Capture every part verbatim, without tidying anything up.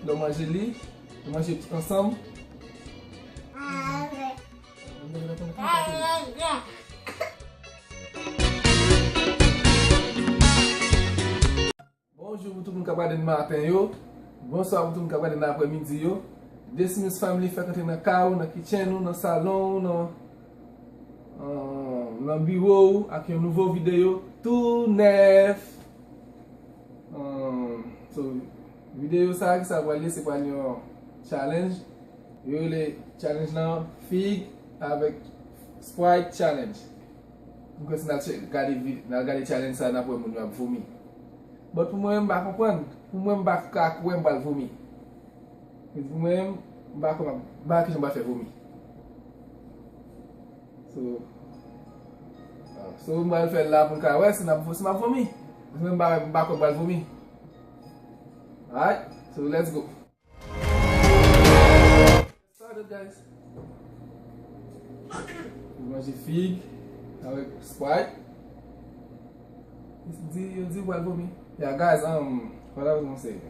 Yo manje li, yo manje tout ansanm. Bonjou pou tout moun k ap gade n maten yo. Bonswa pou tout moun k ap gade n aprèmidi yo. Desimus Family fèk antre nan kay ou, nan kitchen ou, nan salon ou, nan, euh, nan biwo ou ak yon nouvo videyo tou nèf. Um, so, videyo sa a, ki sa pral ye, se pral yon challenge. Yo rele challenge lan Fig avèk Sprite Challenge. M kwè si n al che-, gade vi-, n al gade challenge sa, n ap wè moun yo ap vomi. But pou mwen, m pa konprann. Pou mwen, m pa ka kwè m pral vomi. Pou mwen, m pa kwè m ap, m pa wè kijan m pral fè vomi. So, ah, so m pral fè l la pou n ka wè si n ap, si m ap vomi. Paske mwen m pa, m pa kwè m pral vomi. Alright, so let's go. Started, guys. Mwen manje fig avèk Sprite. Di, yo di w pral vomi. Yeah, guys, um, what I was gonna say.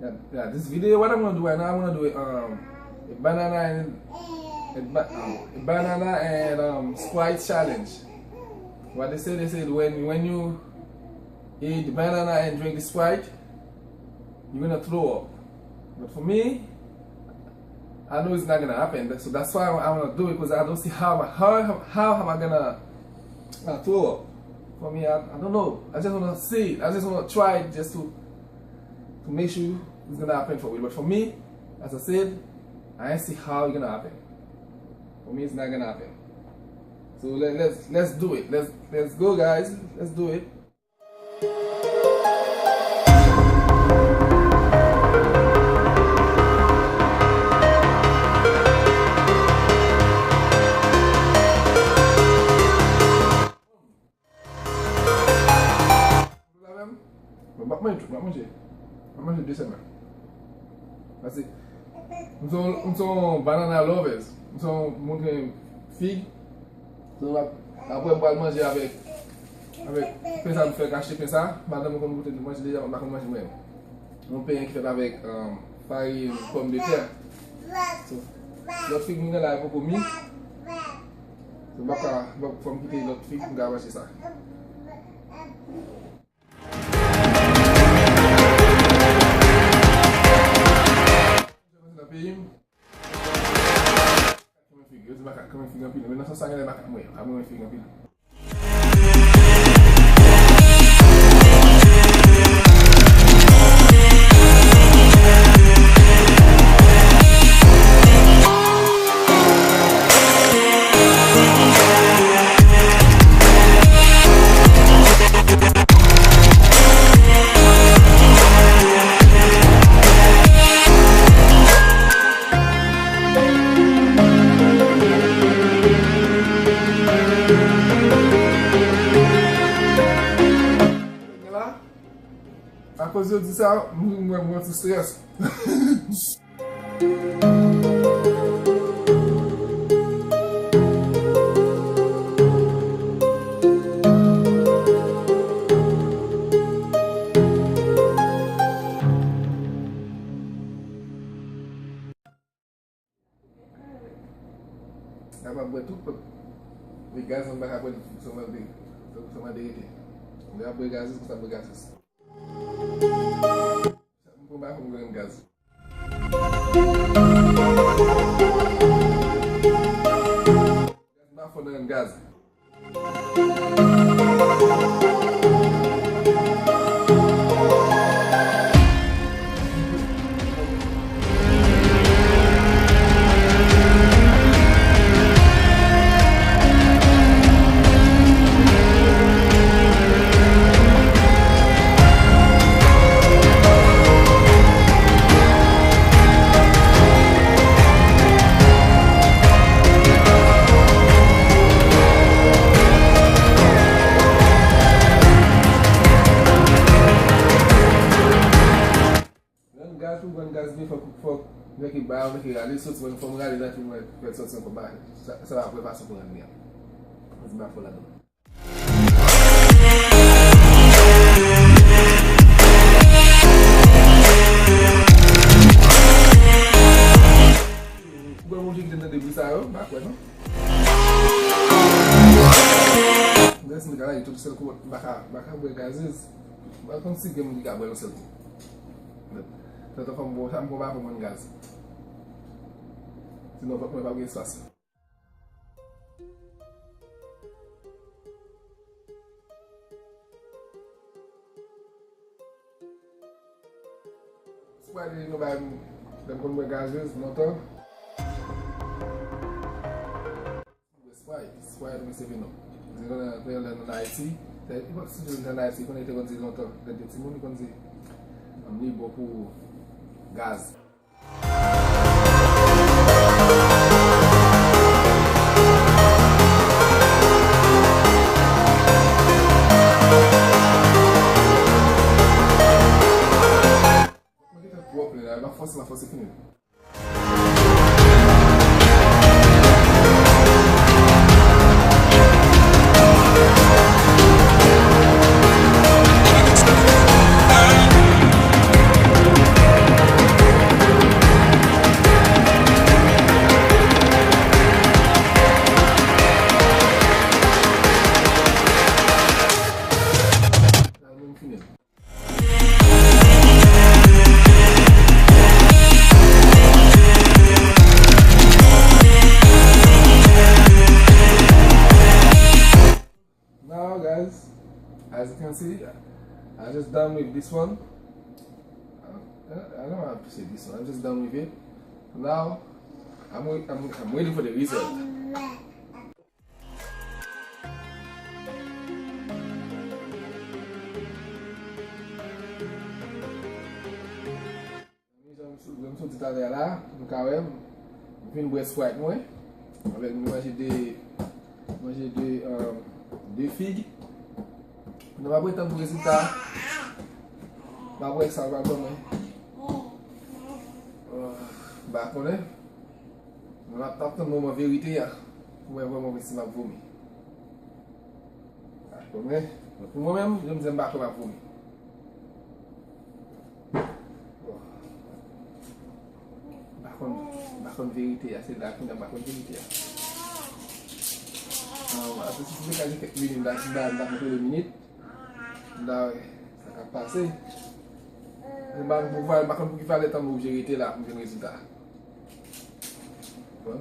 Yeah, yeah, this video, what I'm gonna do right now, I'm gonna do it, um, a banana and, a ba-, um, a banana and, um, Sprite challenge. What they say, they said when, when you eat banana and drink the Sprite, you're gonna throw up. But for me, I know it's not gonna happen. So that's why I, I wanna do it, 'cause I don't see how, how, how am I gonna, uh, throw up. For me, I, I don't know. I just wanna see it. I just wanna try it just to, to make sure it's gonna happen for me. But for me, as I said, I ain't see how it's gonna happen. For me, it's not gonna happen. So let, let's, let's do it. Let's, let's go, guys. Let's do it. Bon, m ap manje tout, m ap manje. M ap manje de sèlman. Paske m se yon, m se yon banana lovers. M se yon moun ki renmen fig. So, ap-, apre m pral manje avèk, avèk pen sa m fèk achte pen sa. Madanm mwen konn goute manje deja, m pa konn manje mwen. Yon pen ki fèt avèk, um, farin pòmdetè. So, lòt fig mwen gen la, e poko mi. So, m pa ka, m pa, fò m kite lòt fig pou m ka manje sa. Nan peyi m. Renmen fig, yo di makak renmen fig anpil, men nan sans sa genlè makak mwen, pa renmen fig anpil. Akoz yo di sa, m, mwen, mwen sou strès. Kapab bwè tout pèp. Men gaz, mwen pa ka bwè l, sèlman de, sèlman de rete. Lè ap bwè gazis, konsa bwè gazis. Mwen pa konn gaz. Gaz pa fò nan gaz. Rann gaz pou rann gaz byen fòk, fòk nèg ki ba yo, nèg ki rale, soti, mwen fò m rale nan tou, mwen fè l soti ankò ba. Sa, sa pa vrè fason pou rann li an. Mwen di m ap fò ladan. M pa kwè non. Gaz m ka lage tout sèl kou, m pa ka, m pa ka bwè gazez. M pa konn si gen moun ki ka bwè l yon sèl kou. Tantan fò m bwè sa, m pran pa pou mwen gaz. Sinon vant mwen p ap gen espas. Sprite se yon bagay m, lè m konn bwè gazez lontan. Bwè Sprite, Sprite oubyen Seven Up. Se konn lè nou nan Ayiti, se, li pa t toujou nan Ayiti, konnen te konn di lontan, lè te timoun, li konn di, um, li bon pou gaz. Mwen gentan twò plen la, m ap fòse, m ap fòse fini. Now, guys, as you can see, I just done with this one. Uh, I don't have to say this one. I'm just done with it. Now, I'm, wait, I'm, I'm waiting for the result. Jan m sot, jan m sot di talè a la, nou ka wè m, m fin bwè Sprite mwen. Avèk m manje de, manje de, um, de fig. Nou p ap ret tann pou rezilta. M ap wè sa l pral ban mwen. Uh, m pa konnen. M ap, ap tann moman verite a pou mwen vrèman wè si m ap vomi. M pa konnen. Pou mwen menm, jan m di m pa kwè m ap vomi. M pa konn, m pa konn verite a, se la kounye a m pa konn verite a. Ah, apre si se te ka gen kèk minit, m ta, m ta, m ta konte de minit. M ta wè sa k ap pase. M pa, m pa konn pou ki valè tan m oblije rete la pou m jwenn rezilta. Bon,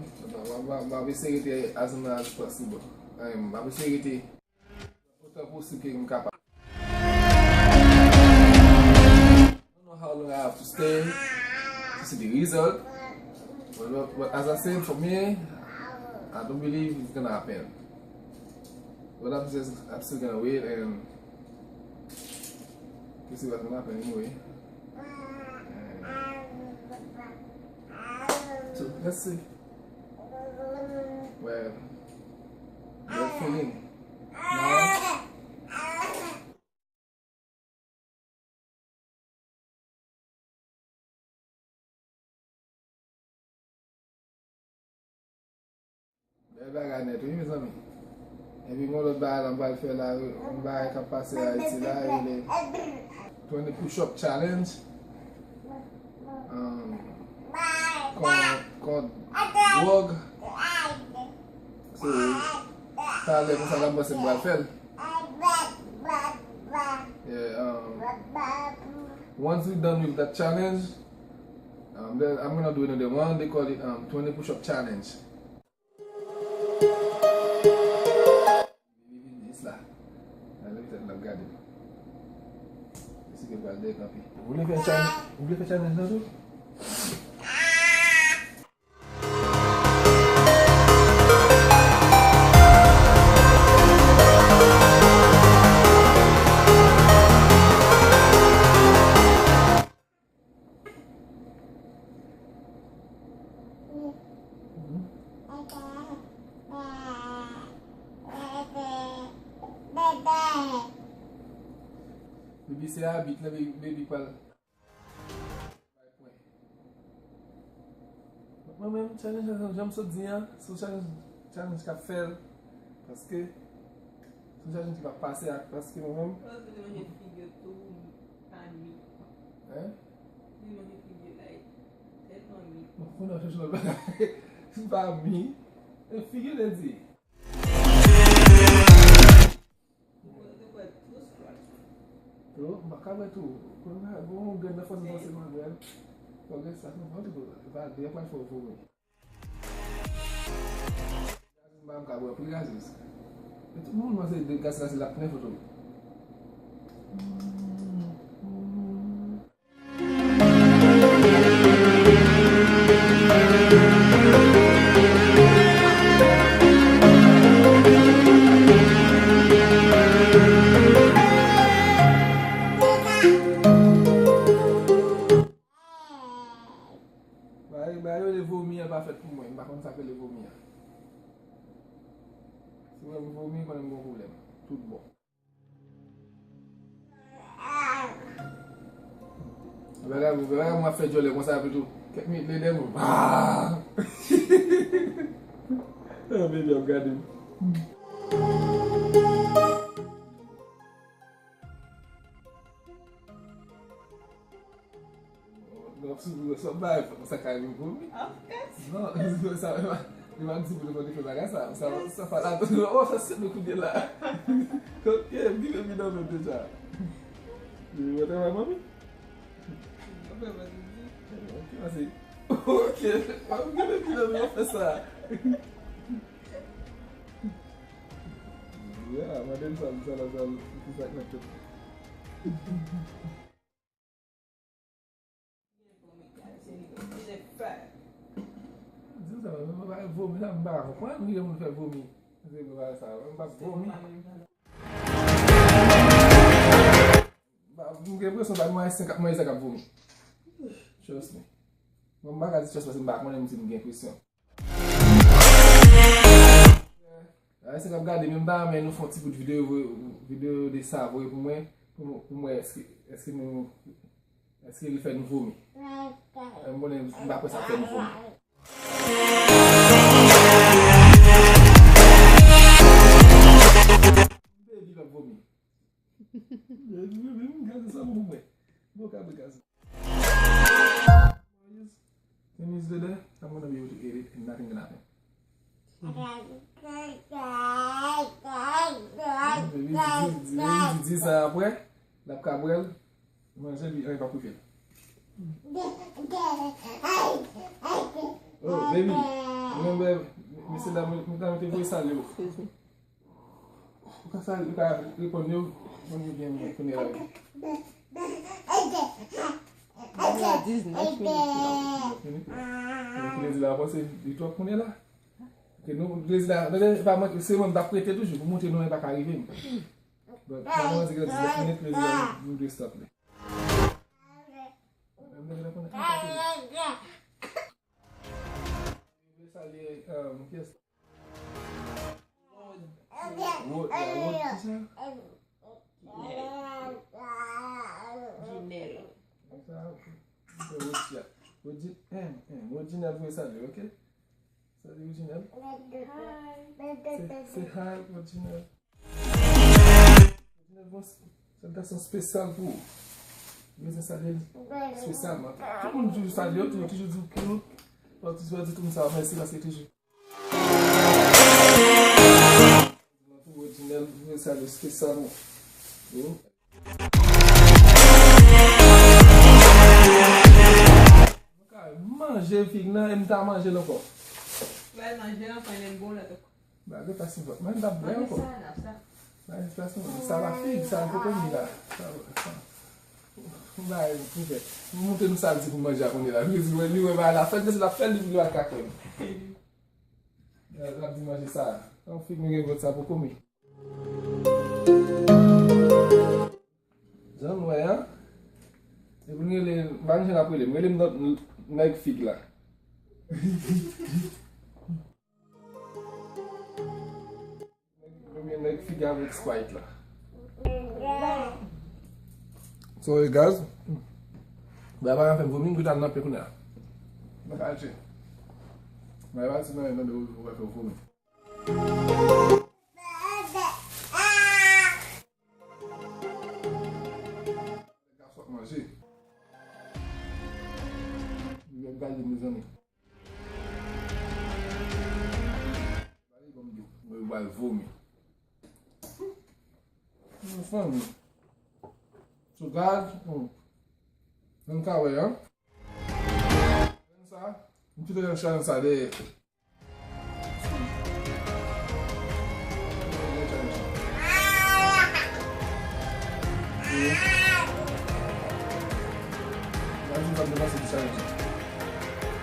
m ap eseye rete as long as possible. Eh, m ap eseye rete otan posib ke m kapab. I don't know how long I have to stay to see the result. But, but, but as I said, for me, I don't believe it's gonna happen. But I'm just, I'm still gonna wait and to see what's gonna happen anyway. And so, let's see. Well, good feeling. Now, bèl bagay nèt, wi, mezanmi. Epi, yon lòt bagay la, m pral fè la, yon bagay k ap pase Ayiti la, e le twenty push up challenge. Um, kont, kont dwòg. So, talè konsa la, m panse m pral fè l. Yeah, um, once we done with that challenge, um, then I'm gonna do another one. They call it, um, twenty push-up challenge. Jis la. Nan lè tèt l ap gade m. Mesye pral dekanpe. Ou vle fè challenge, ou vle fè challenge nan tou? Baby, se abit la, baby, baby pral bay pwen. Mwen menm, challenge la, jan m sot di an, se yon challenge, challenge k ap fè l, paske se yon challenge ki p ap pase ak, paske mwen menm. Paske te manje figi tou, pa mi. Hein? Li manje figi la, tèlman mi. Bon, kounye a chèche lòt bagay. Se pa mi. E figi l di. Yo, m pa ka wè tou. Kounye a, gon grenn nan fò n panse nan grenn. Fò gen sa nan vant ou. E pa de pral fè w vomi. M pa ka bwè pil gazoz. E tout moun panse de gaz la se l ap plen foto. Bagay, bagay yo rele vomi an pa fèt pou mwen. M pa konn sa k rele vomi an. Si w wè m vomi, konnen m gon pwoblèm. Tout bon. Bagay, bagay, mwen ap fè djòlè konsa, epi tou, kèk minit, li dèyè mwen. Ah! Ah, baby ap gade m. Non, sou sa bay, sa ka rive pou mi. Of course. Non, sa, li pa di pou nou fè bagay sa. Sa, sa pa la, non, sa se nou kounye la. Ok, bile mi nan men deja. Li wè travay manmi? Ok, mwen se, ok, ok, bile mi nan men fè sa. Ya, mande m sa, sa la, sa, ki sa k nan tèt. Di sa, mwen pa vomi la, m pa konprann ki jan moun fè vomi. Se pa sa, mwen pa vomi. M gen enpresyon pa gen ayisyen k ap manje sa k ap vomi. Trust me. Mwen m pa ka di trust paske m pa konnen, m di m gen enpresyon. Ayisyen k ap gade, men m ta renmen nou fè yon ti bout videyo, videyo de sa, voye pou mwen, pou, pou mwen, èske, èske nou, èske li fè nou vomi. M konnen, m pa kwè sa fè nou vomi. Baby k ap vomi. Baby, baby, gade sa pou mwen. Bon, ka bri gaz. Ten years later, I'm gonna be able to eat it and nothing gonna happen. Baby, di, di, di, di sa apre, l ap ka bwè l, manje li, anyen p ap rive l. Oh, baby, remember, mesye dam, mesye dam te voye salye w. Ou ka sa, ou ka reponn yo, reponn yo byen, byen, kounye la. Nou a diznèf minit la. Diznèf minit? Men kounye di la, panse li twòp kounye la. Ke nou, kounye di la, tande, e pa mwen, se mwen m t ap prete toujou pou montre nou, e pa ka rive m. Bon, sa mwen di ke diznèf minit, kounye di la, nou, nou dwe stop li. Mwen mwen reponn, mwen salye, um, kiyès? Rod, Rod, kisa? Ginel. Sa, ok. Rodji a. Rodji, em, em, Rodjinel voye salye, ok? Salye Rodjinel. Hi. Se, se hi, Rodjinel. Rodjinel, bon, se yon gason espesyal pou ou. Mwen bezwen salye l espesyalman. Tout moun toujou salye w, toujou, toujou di w cute. Fò toujou di tout moun sa, mèsi paske toujou. Pou Rodjinel, mwen salye espesyalman. Wi. Mwen ka manje fig nan, e m ta manje l ankò. Lè l manje l ankò, li bon lè tou. Bagay ta sou vant. Mwen m t ap bwè ankò. Bagay ta sou vant. Sa pa fig, sa l poko mi la. Sa, sa. Bagay pou fè. M montre nou sa l di pou manje a kounye la. Li di, li wè bagay la fèt, li di l ap fè l, li di l pa ka kwè m. L ap di manje sa. Yon fig nou gen vant sa poko mi. Jan nou wè a. Epi nou rele, m pa konn jan n ap rele m. Rele m nèg fig la. Premye nèg figi avèk Sprite la. Sorry, guys. Bagay pa fè m vomi, m tou al nan pye kounye a. Mwen ka achte. Bagay pa ti nan, nan de ou, ou fè w vomi. Gason ap manje. Li ap gade, mezanmi. Vomi. Fanmi. So guys, hmm. Ann ka wè, an. Sa, m kite nan challenge sa dèyè.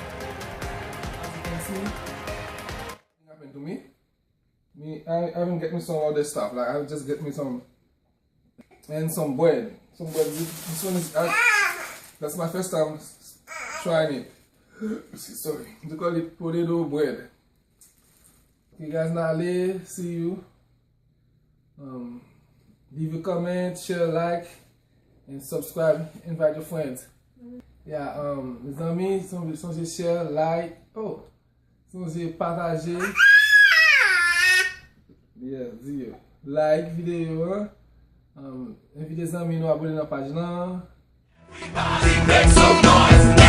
As you can see, nothing happened to me. Me, I, I even get me some other stuff. Like, I just get me some, and some bread. Some bread. This, this one is, I, that's my first time s- s- trying it. Sorry. They call it potato bread. Okay, guys, now let's see you. Um, leave a comment, share, like, and subscribe. Invite your friends. Yeah, um, mezanmi, sonje, sonje share, like. Oh, sonje pataje. Yeah, di yo. Like videyo an. Um, envite zanmi nou abone nan paj lan. Everybody make some noise now.